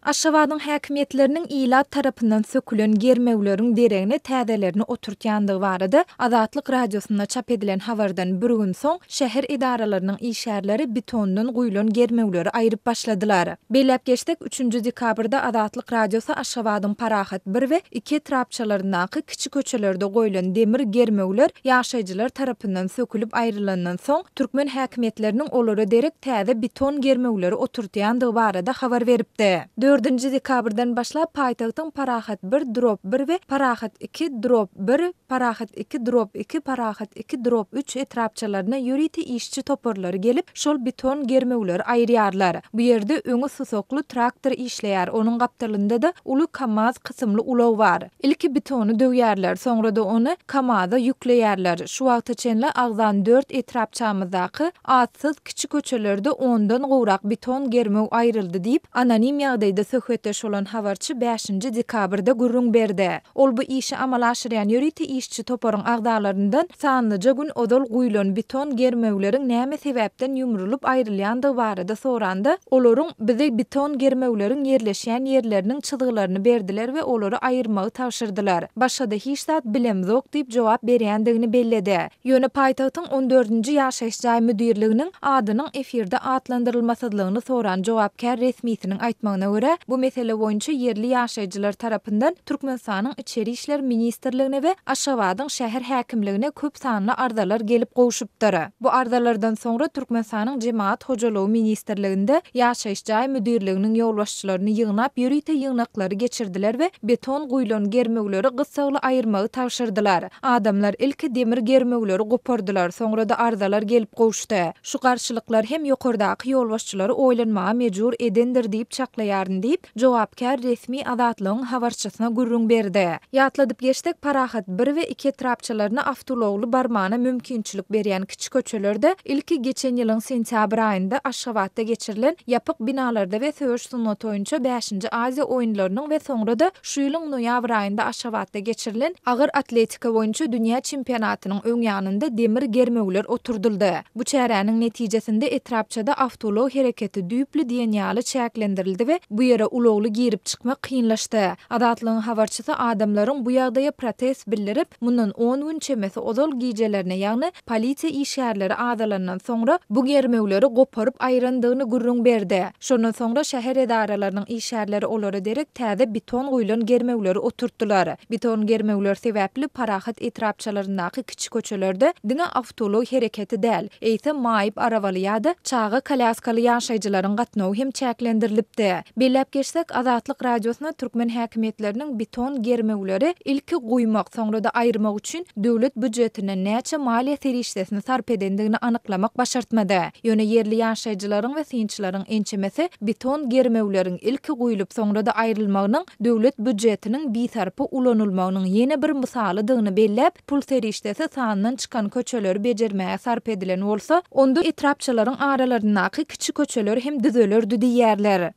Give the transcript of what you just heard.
Aşgabadyň häkimiýetleriniň ilat tarapyndan sökülen germewleriň deregine täzelerini oturtýandygy barada Azatlyk Radiosynda çap edilen habardan bir gün soň, şäher edaralarynyň işgärleri betondan guýlan germewleri aýryp başladylar. Belläp geçsek, üçünji dekabrda Azatlyk Radiosy Aşgabadyň Parahat bir we iki etrapçalaryndaky kiçi köçelerde goýlan demir germewler ýaşaýjylar tarapyndan sökülip aýrylandan soň, türkmen häkimiýetleriniň olara derek täze beton germewleri oturtýandygy barada habar beripdi. Dördünji dekabrdan başlap paýtagtyň Parahat bir drop bir we Parahat iki drop bir, Parahat iki drop iki, Parahat iki drop üç etrapçalaryna ýörite işçi toparlary gelip, şol beton germewleri aýyrýarlar. Bu ýerde öňi susakly traktor işleýär, onuň gapdalynda-da uly KAMAZ kysymly ulag bar. Ilki betony döwýärler, soňra-da ony KAMAZ-a ýükleýärler. Şu wagta çenli agzan dört etrapçamyzdaky atsyz kiçi köçelerde ondan gowrak beton germew aýryldy diýip, anonim ýagdaýda söhbetdeş bolan habarçy bäşinji dekabrda gürrüň berdi. Ol bu işi amala aşyrýan ýörite işçi toparyň agzalaryndan sanlyja gün ozal guýlan beton germewleriň näme sebäpden ýumrulyp aýrylýandygy barada soranda, olaryň bize beton germewleriň ýerleşýän ýerleriniň çyzgylaryny berdiler we olary aýyrmagy tabşyrdylar. Başga-da hiç zat bilemzok diýip jogap berýändigini belledi. Ýöne paýtagtyň on dördünji ýaşaýyş jaý müdirliginiň adynyň efirde atlandyrylmasyzlygyny soran jogapkär resmisiniň aýtmagyna görä, bu mesele boýunça ýerli ýaşaýjylar tarapyndan Türkmenistanyň Içeri işler ministrligine we Aşgabadyň şäher häkimligine köp sanly arzalar gelip gowşupdyr. Bu arzalardan soňra Türkmenistanyň Jemagat hojalygy ministrliginde ýaşaýyş jaý müdirliginiň ýolbaşçylaryny ýygnap ýörite ýygnaklary geçirdiler we beton guýlan germewleri gyssagly aýyrmagy tabşyrdylar. Adamlar ilki demir germewleri gopardylar, soňra-da arzalar gelip gowuşdy. Şu garşylyklar hem ýokardaky ýolbaşçylary oýlanmaga mejbur edendir diýip çaklaýaryn diýip, jogapkär resmi Azatlygyň habarçysyna gürrüň berdi. Ýatladyp geçsek, Parahat bir we iki etrapçalaryna awtoulagly barmana mümkinçilik berýän kiçi köçelerde ilki geçen ýylyň sentýabr aýynda Aşgabatda geçirilen ýapyk binalarda we söweş sungaty boýunça bäşinji Aziýa oýunlarynyň we soňra-da Şu ýylyň noýabr aýynda Aşgabatda geçirilen agyr atletika boýunça dünýä çempionatynyň öň ýanynda demir germewler oturdyldy. Bu çäräniň netijesinde etrapçada awtoulag hereketi düýpli diýen ýaly çäklendirildi we bu ýere ulagly girip çykmak kynlaşdy. Azatlygyň habarçysy adamlaryň bu ýagdaýa protest bildirip, mundan on gün çemesi ozal gijelerine, ýagny polisiýa işgärleri azalandan soňra bu germewleri goparyp aýrandygyny gürrüň berdi. Şondan soňra şäher edaralarynyň işgärleri olara derek täze beton guýlan germewleri oturtdylar. Beton germewler sebäpli Parahat etrapçalaryndaky kiçi köçelerde diňe awtoulag hereketi däl, eýsem maýyp arabaly ýa-da çaga kolýaskaly ýaşaýjylaryň gatnawy hem çäklendirilipdi. Belläp geçsek, Azatlyk Radiosyna türkmen häkimiýetleriniň beton germewleri ilki guýmak, soňra-da aýyrmak üçin döwlet býujetinden näçe maliýe serişdesini sarp edendigini anyklamak başartmady. Ýöne ýerli ýaşaýjylaryň we synçylaryň ençemesi beton germewleriň ilki guýlup, soňra-da aýrylmagynyň döwlet býujetiniň bisarpa ulanylmagynyň ýene bir mysalydygyny belläp, pul serişdesi sandan çykan köçeleri bejermäge sarp edilen bolsa, onda etrapçalaryň aralaryndaky kiçi köçeler hem düzelerdi diýýärler.